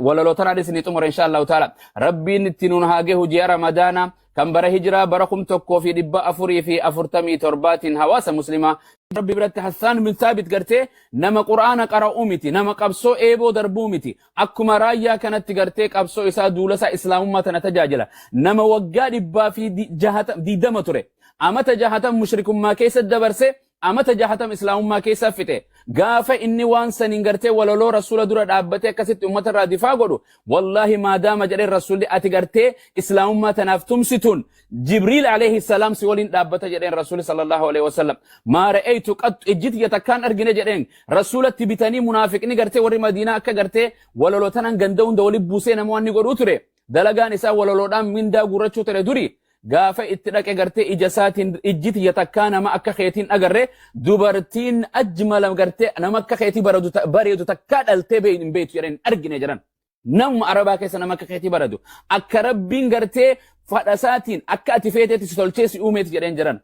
Walaloo tanaan isinii xumura insha Allahu ta'ala. Rabbiin itti nuun haa gahu ji'a Ramadaana kan bara hijiraa bara 1447tiin hawaasa muslimaa. Rabbi biratti Hassaan bin Saabit gartee nama Qur'aana qara'uu miti, nama qabsoo eeboo darbuu miti. Akkuma raayyaa kanatti gartee qabsoo isaa duula isaa islaamummaa tana tajaajila. Nama waggaa 120 ture. Amata 60 mushrikummaa keessa dabarse, amata 60 islaamummaa keessa fixe. Gaafa inni waan saniin gartee walaloo rasuula dura dhaabbatee akkasitti ummata irraa difaa godhu, wallaahi maadaama jedheen rasuulli, ati gartee islaamummaa tanaaf tumsituun Jibriil alayhi salaam si waliin dhaabbata jedheen rasuulli sallallahu alayhi wasallam. Maa ra'aytu qattu, ijji tiyya takkaan argine jedheen. Rasuulatti bitanii munaafiqni gartee warri Madiinaa akka gartee walaloo tanan ganda hunda walitti buusee nama waan ni godhuu ture. Dalagaan isaa walaloodhaan mindaa guurrachuu ture duri. Gaafa itti dhaqe gartee ija isaatiin, ijji tiyya takkaa nama akka keetiin agarre, dubartiin ajmala gartee nama akka keetii bareedu takkaa dhaltee hin beektu jedhan, hin argine jedhan. Namuma Arabaa keessa nama akka keetii bareedu akka Rabbiin gartee fadhasaatiin akka ati feeteetti si tolchee si uumeeti jedheen jedhan.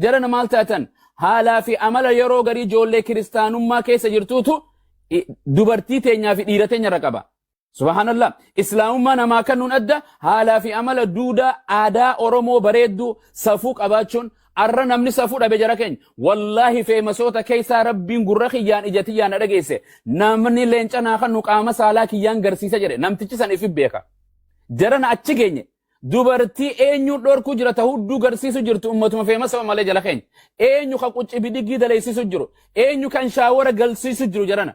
Jarana maal taatan? Haalaa fi amala yeroo garii ijoollee kiristaanummaa keessa jirtuutu dubartii teenyaa fi dhiira teenya irra qaba. Subhaanallah. Islaamummaa namaa kennuun adda, haalaa fi amala duudaa aadaa Oromoo bareedduu safuu qabaachuun. Arra namni safuu dhabe, jara keenya. Wallaahi feemasoota keessaa Rabbiin gurra kiyyaan ija tiyyaan na dhageesse. Namni leenca naa kennu qaama saalaa kiyyaan garsiisa jedhe. Namtichi san ifi beeka. Jarana achi geenye. Dubartii eenyuun dhorkuu jira ta hudduu garsiisu jirtu ummatuma feemasa malee jala keenya. Eenyu kan qucci bidiggii daleessisu jiru? Eenyu kan shaawara galsiisu jiru jarana?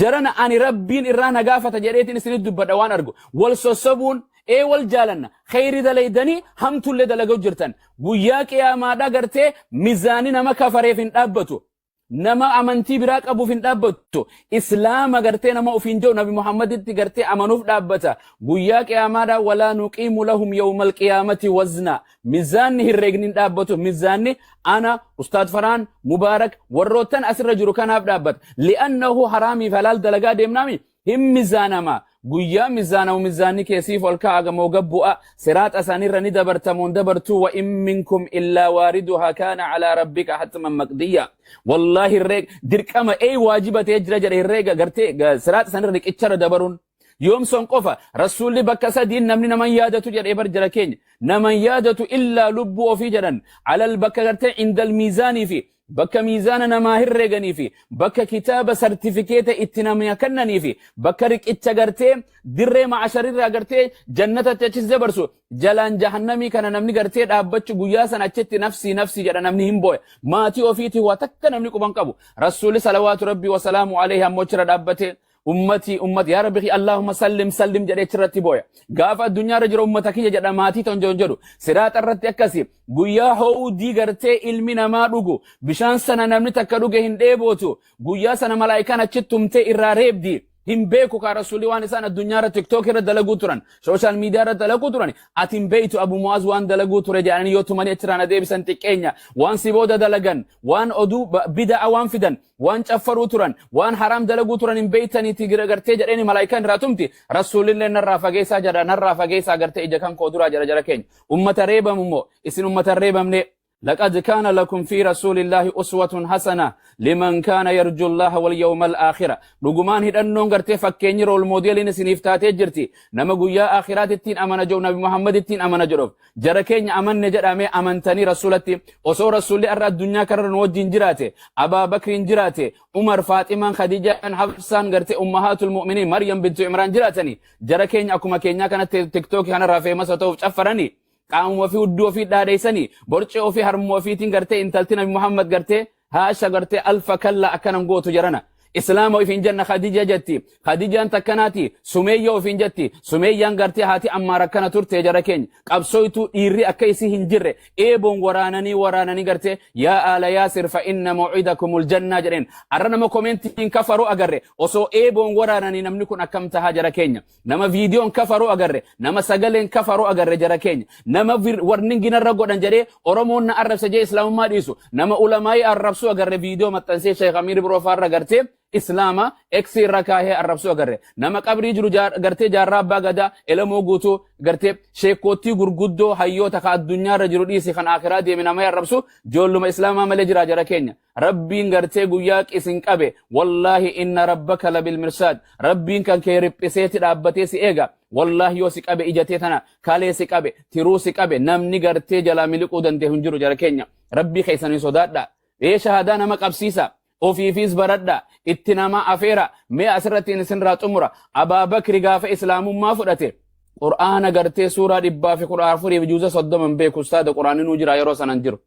Jarana, ani Rabbiin irraa na gaafata jedheetiin isinit dubbadha waan argu. Wal sossobuun ee wal jaalanna. Kheyri dalaydanii hamtullee dalaguu jirtan. Guyyaa qiyaamaadhaa gartee mizaani nama kafareef hin dhaabbatu. Nama amantii biraa qabuuf hin dhaabbattu. Islaama gartee nama ofiin jedhu Nabi Muhammaditti gartee amanuuf dhaabbata. Guyyaa qiyaamaadhaa walaa nuqiimu lahum yawmal qiyaamati wazna. Mizaanni herreegni hin dhaabbatu. Mizaanni ana, Ustaad Faraan, Mubaarak, warroottan asirra jiru kanaaf dhaabbata. Li'annahu haraamiif halaal dalagaa deemnaami hin mizaanama. Guyyaa mizaanamu mizaanni kee siif ol ka'a gamoo gabbu'a. Siraaxa isaaniirra ni dabartamoon dabartuu, wa in minkum illaa waariduhaa kaana alaa rabbika hatman maqdiyya. Wallaahi herreeg dirqama ee waajiba ta'ee jira jedhe herreega gartee siraaxa isaaniirra riqicharra dabaruun. Yoom son qofa rasuulli bakka sadiin namni naman yaadatu jedhee bar, jara keenya, naman yaadatu illaa lubbuu ofii jedhan. Alal bakka gartee indal miizaanii fi bakka miizaana namaa herreeganii fi bakka kitaaba sartifikeeta itti namaa kennanii fi bakka riqicha gartee dirree ma'asharirraa gartee jannatatti achis dabarsu, jalaan jahannamii kana namni gartee dhaabbachuu guyyaa sana achitti nafsii nafsii jedha, namni hin booya, maatii ofiitii waa takka namni quban qabu. Rasuulli salawaatu rabbii wasalaamu alayhi ammoo achirra dhaabbatee ummatii ummati yaa rabbi allahumma sallim sallim jedhee achirratti booya. Gaafa addunyaa irra jira ummata kiyya jedha, maatii ton jedhu. Siraaxa irratti akkasi guyyaa ho'uu gartee ilmi namaa dhugu bishaan sana namni takka dhuge hin dheebootu. Guyyaa sana malaayikaan achitti tumtee irraa reebdi. Hin beeku kaa rasuulli waan isaan addunyaa irra TikTok irra dalaguu turan, social media irra dalaguu turan ati hin beektu. Abu Mu'aaz waan dalaguu ture jedhanii yoo tumanii achirraa na deebisan xiqqeenya. Waan si booda dalagan, waan oduu bida'a waan fidan, waan caffaruu turan, waan haraam dalaguu turan hin beeytaniiti gartee jedheeni malaayikaan irraa tumti. Rasuulillee narraa fageessaa jedha, narraa fageessaa gartee ija kan koo duraa jedha. Jara keenya, ummata reebamu immoo isin ummata hin reebamne. لقد كان لكم في رسول الله أسوة حسنة لمن كان يرجو الله واليوم الآخرة. Dhugumaan hidhannoon gartee fakkeenyi role modeliin isiniif taatee jirti nama guyyaa aakhiraatittiin amana jedhu, Nabi Muhammadittiin amana jedhuuf. Jara keenya, amanne jedhamee amantanii rasuulatti? Osoo rasuulli har'a addunyaa kanarra nu wajjin jiraate, Abaa Bakriin jiraate, Umar, Faaximaan, Khadijaan, Hafsaan, gartee ummahaatul mu'miniin, Maryam bintu Imraan jiraatanii, jara keenya, akkuma keenyaa kanatti TikTokii kanarraa famous ta'uuf caffaranii, qaamuma ofii hudduu ofii dhaadheessanii, borcee ofii harmuma ofiitiin gartee intalti Nabi Muhammad gartee haasha gartee alfa kalla akkanan gootu. Jarana, islaama ofiin jenna. Khadija jetti, Khadijaan takkanaati. Sumeeyya ofiin jetti, Sumeeyyaan gartee haati Ammaar akkana turte. Jara keenya, qabsooytuu dhiirri akka isii hin jirre eeboon waraananii waraananii gartee yaa aala Yaasir fa inna maw'idakumul jannaa jedheen. Arra nama commentiin kafaruu agarre. Osoo eeboon waraananii namni kun akkam tahaa? Jara keenya, nama viidiyoon kafaruu agarre, nama sagaleen kafaruu agarre. Jara keenya, nama warning narra godhan jedhee, Oromoon na arrabsa jedhee islaamummaa dhiisu, nama ulamaayii arrabsuu agarre, viidiyoo maxxansee Sheekh Amiir Biroo faarra gartee. Islaama X irra kaahee arrabsuu agarre. Nama qabrii jiru gartee Jaarraa Abbaa Gadaa, Elemoo Guutuu, gartee sheekkoottii gurguddoo hayyoota ka addunyaarra jiru dhiisi, kan akhiraa deeme nama arrabsu joolluma Islaamaa malee jira jara keenya. Rabbiin gartee guyyaa isin qabe, wallaahi, inna rabbaka labil mirsaad. Rabbiin kan kee riphiseeti dhaabbatee si eega. Wallaahi, yoo si qabe, ijatee tana kalee si qabe, tiruu si qabe, namni gartee jalaa miliquu danda'e hin jiru jara keenya. Rabbii keessanii sodaadha. Ee, shahadaa nama qabsiisa. Ofiifis baradha. Itti nama afeera. Mee asirratti isinirraa xumura. Abaa Bakri gaafa Islaamummaa fudhate, Qur'aana gartee suuraa 114 fi juuza 30 hin beeku. Ustaada, Qur'aanni nuu jira yeroo sanan jiru.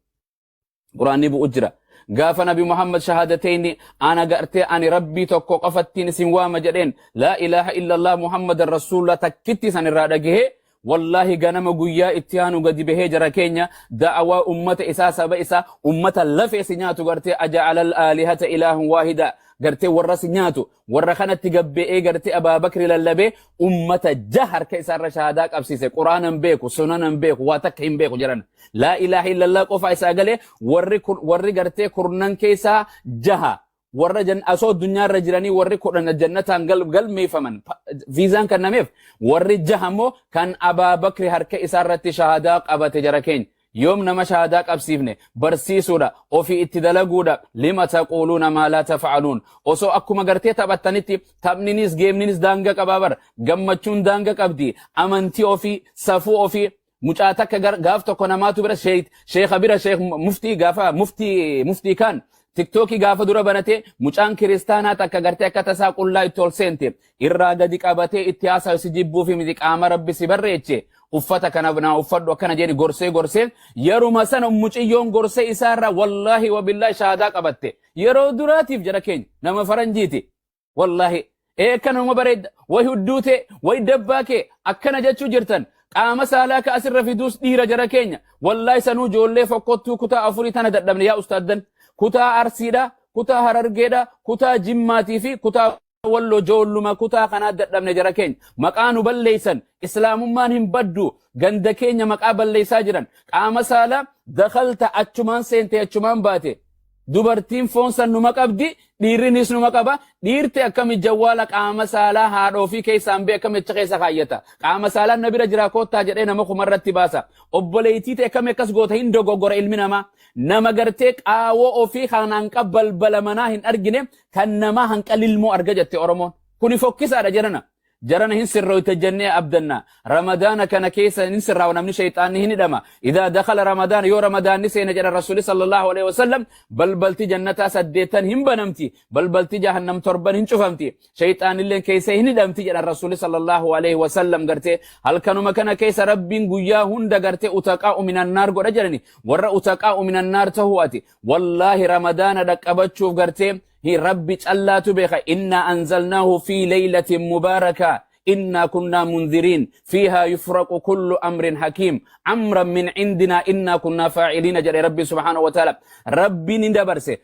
Qur'aanni bu'u jira. Gaafa Nabi Muhammad shahaadatayni, ana gartee ani Rabbii tokko qofattiin isin waama jedheen, laa ilaaha illallah Muhammadan rasuulullah takkitti isan irraa dhagahee, wallaahi, ganama guyyaa itti aanu gadi bahee jara keenya da'awaa ummata isaa, saba isaa, ummata lafee si nyaatu, gartee aja'alal aalihata ilaahan waahida, gartee warra si nyaatu, warra kanatti gabbe'ee gartee Abaabakri lallabee ummata harka isaarra shahaadaa qabsiise. Quraanan beeku, sunanan beeku, waa takka hin beeku jedhan. Laa ilaaha illallah qofa isaa galee. Warri warri gartee kurnan keessaa jaha warra asoo addunyaarra jiranii, warri 10 jannataan galmeeffaman, viizaan kennameef, warri jaha immoo kan Abaabakri harka isaarratti shahaadaa qabate. Jara keenya, yoom nama shahaadaa qabsiifne? Barsiisuudha, ofii itti dalaguudha. Lima taquuluuna maa laa taf'aluun? Osoo akkuma gartee taphattanitti, taphninis geemninis daanga qabaa bara, gammachuun daanga qabdi. Amantii ofii, safuu ofii. Mucaa takka gaaf tokko namaatu bira sheekha bira, sheekh muftii, gaafa muftii kan Tiktookii gaafa dura banate, mucaan kiristaanaa takka gartee akka tasaa qullaa itti ol seente. Irraa gadi qabatee itti haasawu, si jibbuu fi miti, qaama Rabbi si barreeche, uffata kana naa uffadhu akkana jedhi gorsee gorsee, yeruma sana muciyyoon gorsee isaarraa, wallaahi wabillaahi, shahaadaa qabatte yeroo duraatiif. Jara keenya, nama faranjiiti. Wallaahi, ee, akkanuma bareedda, way hudduu ta'e, way dabbaa kee akkana jechuu jirtan. Qaama saalaa ka asirra fiduus dhiira jara keenya. Wallaahi, sanuu ijoollee fokkottuu kutaa afurii tana dadhabne. Yaa ustaaddan, kutaa Arsiidha, kutaa Harargeedha, kutaa Jimmaatii fi kutaa Walloo, joolluma kutaa kanaa dadhabne jara keenya. Maqaa nu balleessan. Islaamummaan hin baddu. Ganda keenya maqaa balleessaa jiran. Qaama saalaa dakalta, achumaan seente, achumaan baate. Dubartiin foon san numa qabdi, dhiirrinis numa qaba. Dhiirti akkami jawwaala qaama saalaa haadhoo fi keessaan bee akkami achi keessa kaayyata? Qaama saalaan na bira jira, koottaa jedhee nama kumarratti baasa. Obboleettii ta'e akkami akkas goota? Hin dogoggora ilmi namaa. Nama gartee qaawoo ofii kan hanqa balbala manaa hin argine, kan namaa hanqa lilmoo arga jette Oromoon. Kuni fokkisaadha jedhana. Jarana hin sirroyte jennee abdanna. Ramadaana kana keessa hin sirraawa namni, shayxaanni hin hidhama. Idaa dakhala Ramadaana, yoo Ramadaanni seene jedha Rasuuli sallallahu alaihi wasallam, balbalti jannataa saddeettan hin banamti, balbalti jahannam torban hin cufamti, shayxaanilleen keessa hin hidhamti jedha Rasuuli sallallahu alaihi wasallam. Gartee halkanuma kana keessa Rabbiin guyyaa hunda gartee utaqaa minannaar godha jedhani. Warra utaqaa minannaar tahuu ati, wallaahi, Ramadaana dhaqqabachuuf gartee hi Rabbi callaatu beeka. Innaa anzalnaahu fi laylatin mubaaraka, innaa kunnaa munziriin, fiihaa yufraqu kullu amrin hakiim, amran min cindinaa, innaa kunnaa faaciliina jedhe Rabbi subhaanahu wa ta'ala. Rabbiin hin dabarse.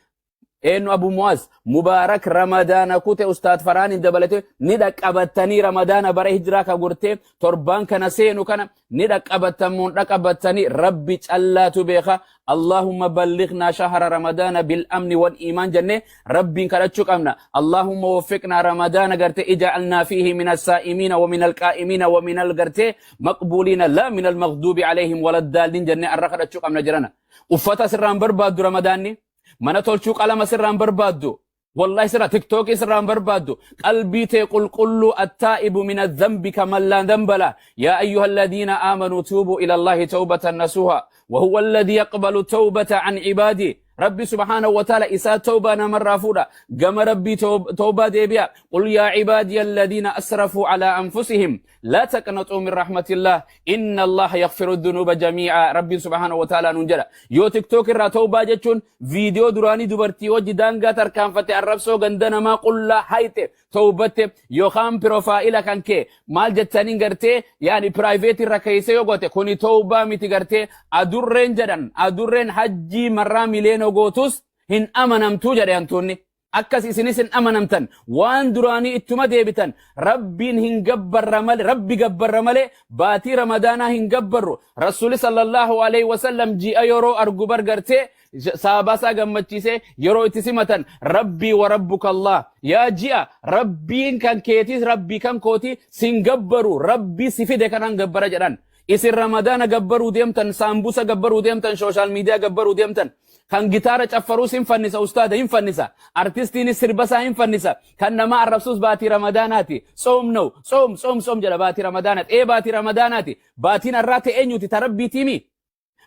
Eenyu, Abu Muaz Mubaarak Ramadaana kute, Ustaad Faraan hin dabalate, ni dhaqqabattanii Ramadaana bara hijiraa ka gortee torbaan kana seenu kana ni dhaqqabattan moon dhaqqabattanii? Rabbi callaatu beeka. Allahumma ballignaa shahara Ramadaana bil amni wal iimaan jennee Rabbiin kadhachuu qabna. Allahumma waffiqnaa Ramadaana, gartee ija'alnaa fiihi min as-saa'imiina wa min al-qaa'imiina wa min al-gartee maqbuuliina, laa min al-maghduubi alayhim waladdaalliin jennee arra kadhachuu qabna jirana. Uffata sirraan barbaaddu Ramadaanni, mana tolchuu, qalama sirraan barbaaddu, wallahi sirra Tiktookii sirraan barbaaddu. Qalbii tee qulqulluu. Attaa'ibu min adhanbi kaman laa dhanba lah. Yaa ayyuha alladhiina aamanuu tuubuu ila Allahi tawbatan nasuha, wa huwa alladhi yaqbalu tawbata an cibaadih. Rabbi subhaanahu wa ta'ala isaa tawbaa namarraa fuudha. Gama Rabbii tawbaa deebi'a. Qul yaa cibaadiya alladhiina asrafuu alaa anfusihim, laa taqnaxuu min rahmatillah, inna Allaha yaghfiru dhunuuba jamii'a, Rabbiin subhaanahu wa ta'ala nuun jedha. Yoo Tiktook irraa tawbaa jechuun viidiyoo duraanii dubartii wajji daangaa tarkaanfatte, arrabsoo, ganda namaa qullaa hayxe tawbatte, yookaan pirofaa'ila kan kee maal jettaniin gartee yaani piraayiveetii irra keessa yoo goote, kuni tawbaa miti. Gartee adurreen jedhan, adurreen hajjii marraa miliyoona gootus hin amanamtuu jedhe hantuunni. Akkas isinis hin amanamtan. Waan duraanii ittuma deebitan. Rabbiin hin gabbarra malee, Rabbi gabbarra malee baatii Ramadaanaa hin gabbarru. Rasuuli sallallahu alaihi wasallam ji'a yeroo argu bar gartee saabaasaa gammachiisee yeroo itti simatan, "Rabbii wa rabbuka Allah, yaa ji'a, Rabbiin kan keetiis Rabbii kan kootii, sin gabbaru, Rabbii si fide kanaan gabbara" jedhan. Isin Ramadaana gabbaruu deemtan, saambusa gabbaruu deemtan, social media gabbaruu deemtan. Kan gitaara caffaruus hin fannisa, ustaada hin fannisa. Artistiinis sirbasaa hin fannisa. Kan nama arrabsuus baatii Ramadaanaati. Tsoom na'u, tsoom, tsoom, tsoom jedha baatii Ramadaanaati. Ee, baatii Ramadaanaati. Baatiin har'aa ta'e eenyuti? Ta Rabbiitiimi.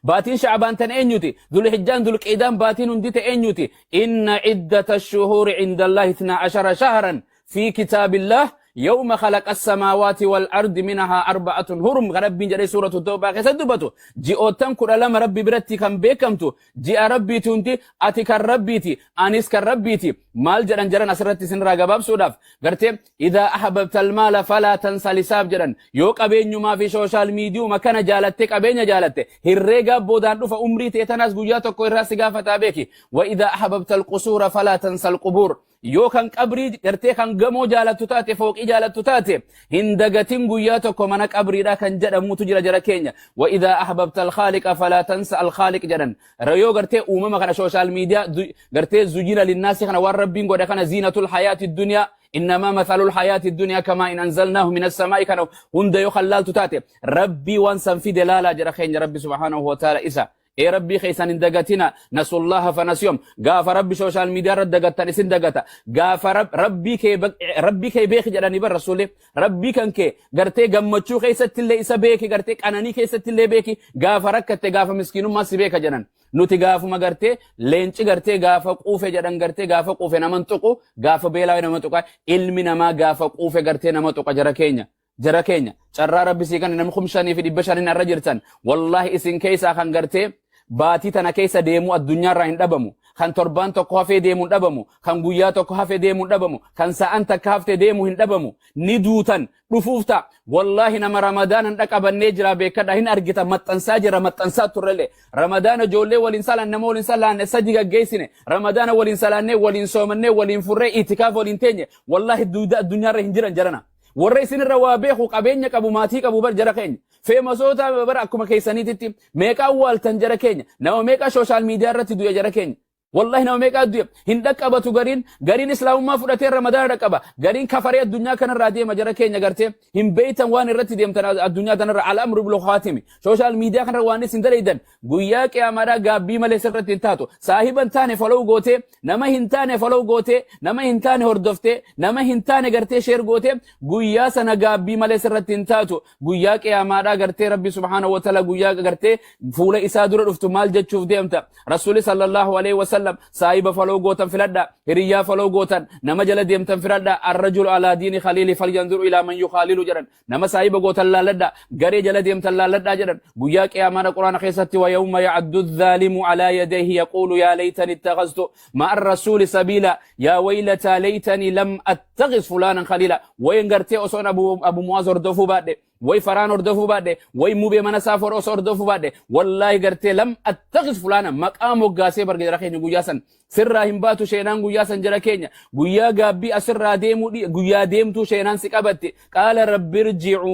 Baatiin Shacbaan tan eenyuti? Zulhijjaan, Zulqiidaan, baatiin hundi ta'e eenyuti? إن عدة الشهور عند الله 12 شهرا في كتاب الله يوم خلق السماوات والأرض منها أربعة حرم. Rabbiin jedhee Suuratu Tawbaa keessatti dubbatu, ji'oottan 12 Rabbi biratti kan beekamtu ji'a Rabbiiti hundi. Ati kan Rabbiiti, anis kan Rabbiiti. Maal jedhan jedhan asirratti isinirraa gabaabsuudhaaf gartee, إذا أحببت المال فلا تنس الحساب jedhan. Yoo qabeenyumaa fi social mediuma kana jaalatte, qabeenya jaalatte, herreegaa boodaan dhufa. Umrii ta'e tanaas guyyaa tokko irraa si gaafataa beeki. وإذا أحببت القصور فلا تنس القبور. Yoo kan qabrii gartee kan gamoo jaalattu taate, fooqii jaalattu taate, hin dagatin guyyaa tokko mana qabriidha kan jedhamutu jira, jara keenya. وإذا أحببت الخالق فلا تنس الخالق jedhan. Yoo gartee uumama kana, social media gartee زين للناس kana, waan Rabbiin godhe kana, زينة الحياة الدنيا، إنما مثل الحياة الدنيا كماء أنزلناه من السماء kana hunda yoo khallaaltu taate, Rabbii waan san fide laalaa, jara keenya. Rabbi سبحانه وتعالى isa ee Rabbii keessan hin dagatina. نسوا الله فنسيهم. Gaafa Rabbi social media irra dagattan, isin dagata. Gaafa Rabbii kee beeki jedhanii bar Rasuulli. Rabbii kan kee gartee gammachuu keessatti illee isa beeki, gartee qananii keessatti illee beeki, gaafa rakkatte, gaafa miskiinummaa si beeka jedhan. Nuti gaafuma gartee leenci gartee gaafa quufe jedhan, gartee gaafa quufe naman tuqu, gaafa beelaa nama tuqa. Ilmi namaa gaafa quufe gartee nama tuqa, jara keenya. Jara keenya, carraa Rabbi sii kan namni 5500 irra jirtan, wallaahi isin keessaa kan gartee baatii tana keessa deemuu addunyaarraa hin dhabamu. Kan torbaan tokko hafee deemuu hin dhabamu. Kan guyyaa tokko hafee deemuu hin dhabamu. Kan sa'an takka haftee deemuu hin dhabamu. Ni duutan, dhufuuf ta'a. Wallaahi nama Ramadaan hin dhaqabannee jira beekadha, hin argita, maxxansaa jira, maxxansaa turrellee. Ramadaana ijoollee waliin salaan, nama waliin salaanne sadi gaggeessine. Ramadaana waliin salaannee, waliin soomannee, waliin furree, itikaaf waliin teenye. Wallaahi duuda addunyaarra hin jiran, jarana. Warra isinirra waa beeku, qabeenya qabu, maatii qabu bar, jara keenya. Famousoota bara akkuma keessaniititti meeqa awwaaltan, jara keenya? Nama meeqa social media irratti du'e, jara keenya? Wallahi nama meeqa du'e hin dhaqqabatu. Gariin gariin Islaamummaa fudhatee Ramadaana dhaqqaba, gariin kafaree addunyaa kanarraa deema, jara keenya. Gartee hin beeytan waan irratti deemtan addunyaa tanarra. الأمر بالخواتيم. Social media kanarra waan isin dalaydan guyyaa qiyaamaadhaa gaabbii malee sirratti hin taatu. Saahiban taane follow gootee, nama hin taane follow gootee, nama hin taane hordoftee, nama hin taane gartee share gootee, guyyaa sana gaabbii malee sirratti hin taatu. Guyyaa qiyaamaadhaa gartee Rabbi سبحانه وتعالى guyyaa gartee fuula isaa dura dhuftu maal jechuuf deemta? Rasuuli صلى الله عليه وسلم saahiba follow gootan filadha, hiriyyaa follow gootan, nama jala deemtan filadha. الرجل على دين خليله فلينظر إلى من يخالل jedhan. Nama saahiba gootan laalladha, garee jala deemtan laalladha jedhan. Guyyaa qiyaamaadha Quraana keessatti, ويوم يعض الظالم على يديه يقول يا ليتني اتخذت مع الرسول سبيلا يا ويلتى ليتني لم أتخذ فلانا خليلا. Wayin gartee osoon Abu Muwaaz hordofuu baadhe, way faraan hordofuu baadhe, way mubee mana saafor osoo hordofuu baadhe, wallaahi gartee لم أتخذ فلانا maqaa moggaasee barga, jara keenya. Guyyaa san sirraa hin baatu sheenaan guyyaa san, jara keenya. Guyyaa gaabbii asirraa deemuu, guyyaa deemtuu sheenaan si qabatte. قال رب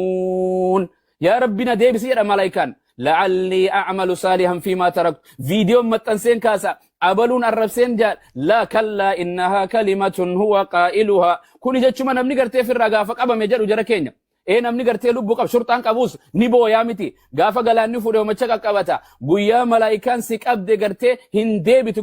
ارجعون, yaa Rabbi na deebisi jedha malaayikaan. لعلي أعمل صالحا فيما تركت. Viidiyoon maxxanseen kaasa, abaluun arrabseen jaal. لا كلا إنها كلمة هو قائلها. Kuni jechuma namni gartee firraa gaafa qabame jedhu, jara keenya. Ee, namni gartee lubbuu qab shurxaan qabus ni booyaa miti. Gaafa galaanni fuudhe homacha qaqqabata. Guyyaa malaayikaan si qabde gartee hin deebitu.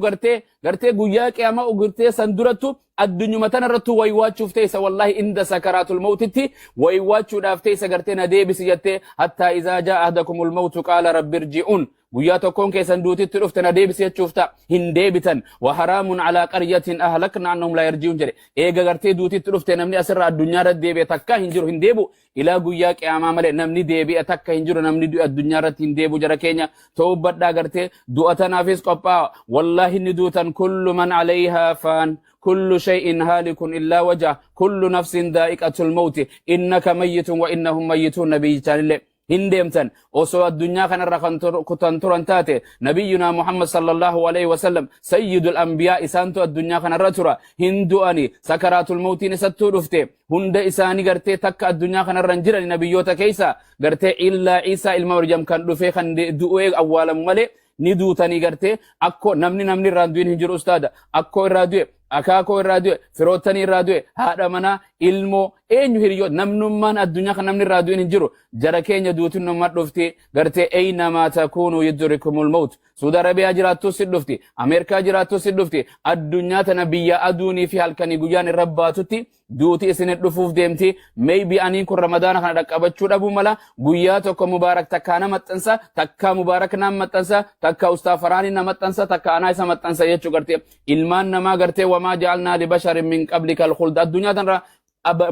Gartee guyyaa qiyaamaa gartee san durattu addunyuma tanarrattu waywaachuuf teessa. Wallaahi عند سكرات الموت tti waywaachuudhaaf teessa, gartee na deebisi jettee. حتى إذا جاء أحدهم الموت قال رب ارجعون. Guyyaa tokkoon keessan duutitti dhufte na deebisi jechuuf ta'a, hin deebitan. وحرام على قرية أهلكناها أنهم لا يرجعون jedhe. Eega gartee duutitti dhufte namni asirra addunyaa irratti deebi'e takka hin jiru, hin deebu ilaa guyyaa qiyaamaa malee. Namni deebi'e takka hin jiru, namni du'e addunyaa irratti hin deebu, jara keenya. Toobbadhaa, gartee du'a tanaafis qophaa'a. Wallaahi ni duutan. كل من عليها فان، كل شيء هالك إلا وجهه، كل نفس ذائقة الموت، إنك ميت وإنهم ميتون. Nabiyyichaanillee Hin deemtan osoo addunyaa kanarra kan kutan turan taate, Nabiyyunaa Muhammad sallallahu alaihi wasallam, sayyidul anbiyaa, isaantu addunyaa kanarra tura. Hin du'ani, sakaraatul mawtiin isattuu dhufte. Hunda isaanii gartee takka addunyaa kanarra hin jiran nabiyyoota keessa gartee, illaa Isaa ilma Maryam kan dhufee kan du'ee awwaalamu malee. Ni duutanii gartee, akkoo namni irraa hin du'in hin jiru, ustaada. Akkoo irraa du'e, akaakoo irraa du'e, firoottanii irraa du'e, haadha manaa, ilmoo, eenyu, hiriyyoo, namnummaan addunyaa kan namni irraa du'in hin jiru. Jara keenya, duutin nama dhufti gartee. Aynamaa takuunuu yudrikumul mawt. Suudi Arabiyaa jiraattus si dhufti, Ameerikaa jiraattus si dhufti, addunyaa tana biyya aduunii fi halkanii guyyaan irra baatutti duuti isinit dhufuuf deemti. Maybe aniin kun Ramadaana kana dhaqqabachuu dhabuu mala. Guyyaa tokko Mubaarak takkaa na maxxansa, takkaa Mubaarak naan maxxansa, takkaa Ustaa Faraanii na maxxansa, takkaa anaa isa maxxansa jechuu. Gartee ilmaan namaa gartee, wamaa ja'alnaa li basharin min qablika al-khuld. Addunyaa tanarra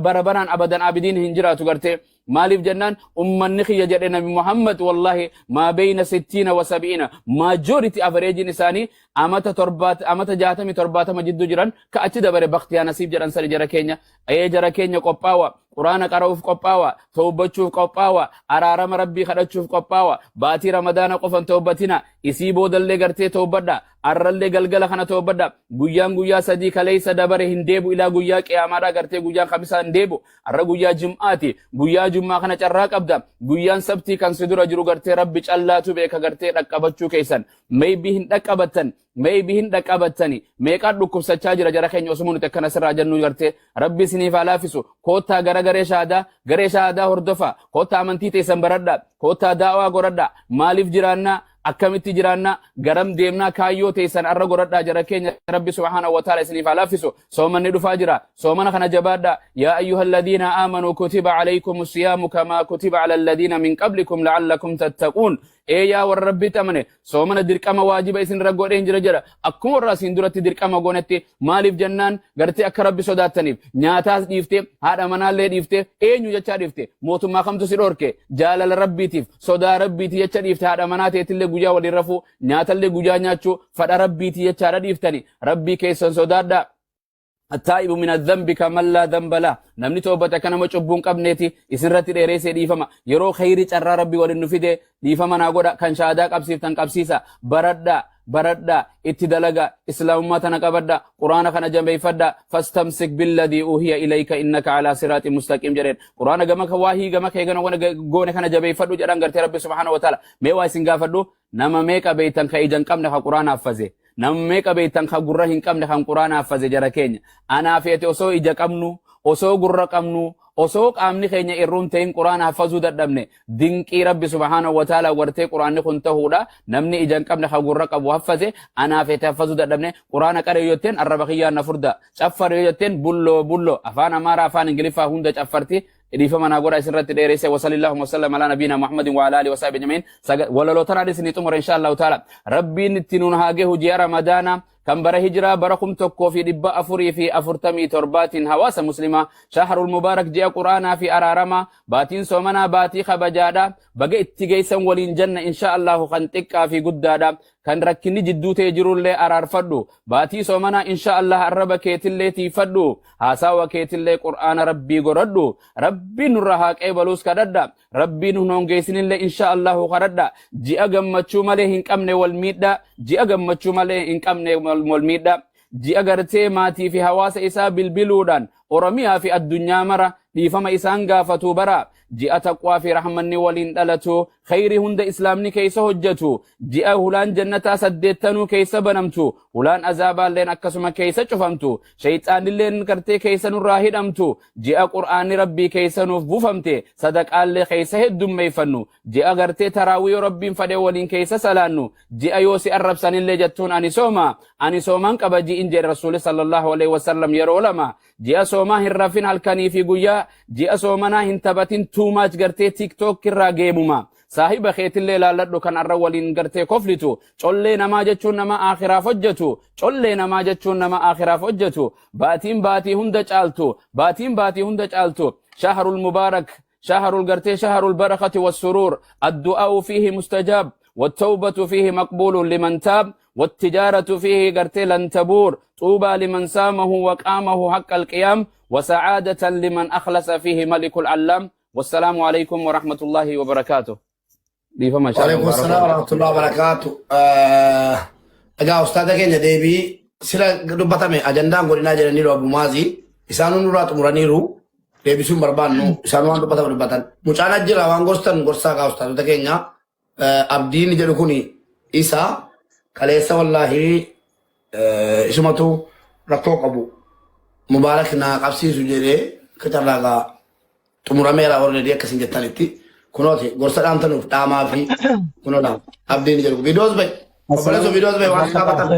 bara baraan abadan abidiin hin jiraatu gartee. Maaliif jennaan, ummanni kiyya, jedhe Nabi Muhammad, wallahi maa beeyna sittiina wa sabiina, majority average isaanii amata 70, amata 60, 70 jidduu jiran. Ka achi dabare baktiyaa nasiib jedhan sani. Jara keenya, ee jara keenya, qophaawa, Quraana qara'uuf qophaawa, tawbachuuf qophaawa, araarama Rabbii kadhachuuf qophaawa. Baatii Ramadaana qofan tawbatina, isii boodallee gartee tawbadha. Arrallee galgala kana tawbadha. Guyyaan guyyaa 3 kaleessa dabare hin deebu ilaa guyyaa qiyaamaadha gartee. Guyyaan Kamisaa hin deebu. Arra guyyaa Jim'aati. Guyyaa Jummaa kana carraa qabda. Guyyaan Sabtii kan si dura jiru gartee Rabbi callaatu beeka gartee dhaqqabachuu keessan. Maybe hin dhaqqabattan, maybe hin dhaqqabattani. Meeqaan dhukkubsachaa jira, jara keenya, osuma nuti akkana sirraa jennu gartee. Rabbi isiniif haa laafisu. Koottaa gara garee shaadaa, garee shaadaa hordofa. Koottaa amantii teessan baradha, koottaa daawaa godhadha. Maaliif jiraannaa, akkamitti jiraannaa, garam deemnaa, kaayyoo teessan arra godhadhaa, jara keenya. Rabbi subhaanahu wa ta'ala isiniif haa laafisu. Soomanni dhufaa jira, soomana kana jabaadha. Yaa ayyuha alladhiina aamanuu kutiba alaykum siyaamu kamaa kutiba ala alladhiina min qablikum la'allakum tattaquun. Ee yaa warra Rabbitti amane, soomana dirqama waajiba isin irra godheen jira jedha, akkuma warra asiin duratti dirqama goonetti. Maaliif jennaan gartee, akka Rabbi sodaattaniif. Nyaataas dhiifte, haadha manaallee dhiifte, eenyu jechaa dhiifte, mootummaa kamtu si dhorke? Jaalala Rabbiitiif, sodaa Rabbiiti jecha dhiifte. Haadha manaa teetillee guyyaa waliin rafuu, nyaatallee guyyaa nyaachuu fadha Rabbiiti jechaadha dhiiftani. Rabbii keessan sodaadhaa. Attaa'ibu min adhanbi kaman laa dhanba lah. Namni toobate akka nama cubbuu hin qabneeti. Isinirratti dheereessee dhiifama. Yeroo khayri carraa Rabbi waliin nu fide dhiifama naa godha. Kan shaadaa qabsiiftan qabsiisa. Baradhaa, baradhaa, itti dalaga, Islaamummaa tana qabadha, Quraana kana jabeeffadha. Fastamsik billadii uhiya ilayka innaka alaa siraaxi mustaqiim jedheen. Quraana gama waahii gama kee gana goone kana jabeeffadhu jedhan gartee Rabbi subhaanahu wa ta'ala. Mee waa isin gaafadhu, nama meeqa beeytan ka ija hin qabne ka Quraana haffaze? Nama meeqa beeytan ka gurra hin qabne kan Quraana haffaze? Jara keenya, anaa feete osoo ija qabnu, osoo gurra qabnu, osoo qaamni keenya irruun ta'in Quraana haffazuu dadhabne, dinqii Rabbi subhaanahu wa ta'ala wartee Quraanni kun ta'uudha. Namni ija hin qabne ka gurra qabu haffaze, anaa feete haffazuu dadhabne. Quraana qaree yoo jetteen arraba kiyyaan na furda, caffare yoo jetteen bulloo bulloo, afaan Amaaraa, afaan Ingiliffaa hunda caffarti. Dhiifama naa godha, isinirratti dheeresse. Wasallallahu wasallam ala nabiyina Muhammadin wa ala alihi wa sahbihi ajma'in. Walaloo tanaan isinii xumura, insha Allahu ta'ala. Rabbiin itti nuun haa gehu ji'a Ramadaana kan bara hijiraa bara 1447tiin. Hawaasa Muslimaa, shahrul mubaarak, ji'a Quraanaa fi araaramaa, baatiin soomanaa baatii kabajaadha. Baga itti geessan waliin janna, insha Allahu. Kan xiqqaa fi guddaadha, kan rakkinni jidduu ta'e jirullee araarfadhu. Baatii soomanaa, insha Allah, arraba keetillee tiifadhu, haasawa keetillee Qur'aana Rabbii godhadhu. Rabbiin nurra haa qeebaluus kadhadha, Rabbiin nun hongeessinillee, insha Allahu, kadhadha. Ji'a gammachuu malee hin qabne wal miidha, ji'a gammachuu malee hin qabne wal miidha, ji'a gartee maatii fi hawaasa isaa bilbiluudhaan Oromiyaa fi addunyaa mara dhiifama isaan gaafatu bara, ji'a taqwaa fi rahmanni waliin dhalatu, khayri hunda Islaamni keessa hojjetu, ji'a hulaan jannataa saddeettanuu keessa banamtu, hulaan azaabaalleen akkasuma keessa cufamtu, shayxaanilleen gartee keessa nurraa hidhamtu, ji'a Qur'aanni Rabbii keessa nuuf buufamte, sadaqaallee keessa heddummeeffannu, ji'a gartee taraawii yoo Rabbiin fadhe waliin keessa salaannu, ji'a yoo si arrabsanillee jettuun ani sooma, ani soomaan qaba ji'in jedhe Rasuuli sallallahu alaihi wasallam yeroo lama. Ji'a soomaa hin rafin halkanii fi guyyaa, ji'a soomanaa hin taphatin too much gartee TikTok irraa geemuma. Saahiba keetillee laalladhu kan arra waliin gartee koflitu. Collee namaa jechuun nama aakhiraaf hojjetu, collee namaa jechuun nama aakhiraaf hojjetu. Baatiin baatii hunda caaltu, baatiin baatii hunda caaltu, shahrul mubaarak, shahrul gartee shahrul barakati wassuruur. Addu'aa'u fiihi mustajaab, والتوبة فيه مقبول لمن تاب، والتجارة فيه قرتي لن تبور. طوبى لمن سامه وقامه حق القيام، وسعادة لمن أخلص فيه ملك العلام. Wassalaamu alaikum warahmatullaahi wabarakaatuh. Dhiifama inshallah Waalaikum Mubaarak. salaam warahmatullahi wabarakatuh. Egaa ustaaza keenya deebii sila dubbatame ajandaan godinaa jedhaniiru Abu Maazii isaan hunduraa xumuraniiru deebisuun barbaannu isaan waan dubbatame dubbatan. Mucaan as jira waan gorstan gorsaa gaa ustaazota keenya. Abdiin jedhu kuni isa kaleessa wallaahi isumatu rakkoo qabu Mubaarak naa qabsiisu jedhee kacarraa gaa xumurameera already akkasin jettanitti kunooti gorsa dhaamtanuuf dhaamaa fi kunoo dhaam abdiin jedhu viidiyoos bahe obboleessoo viidiyoos bahe waan gaafatan.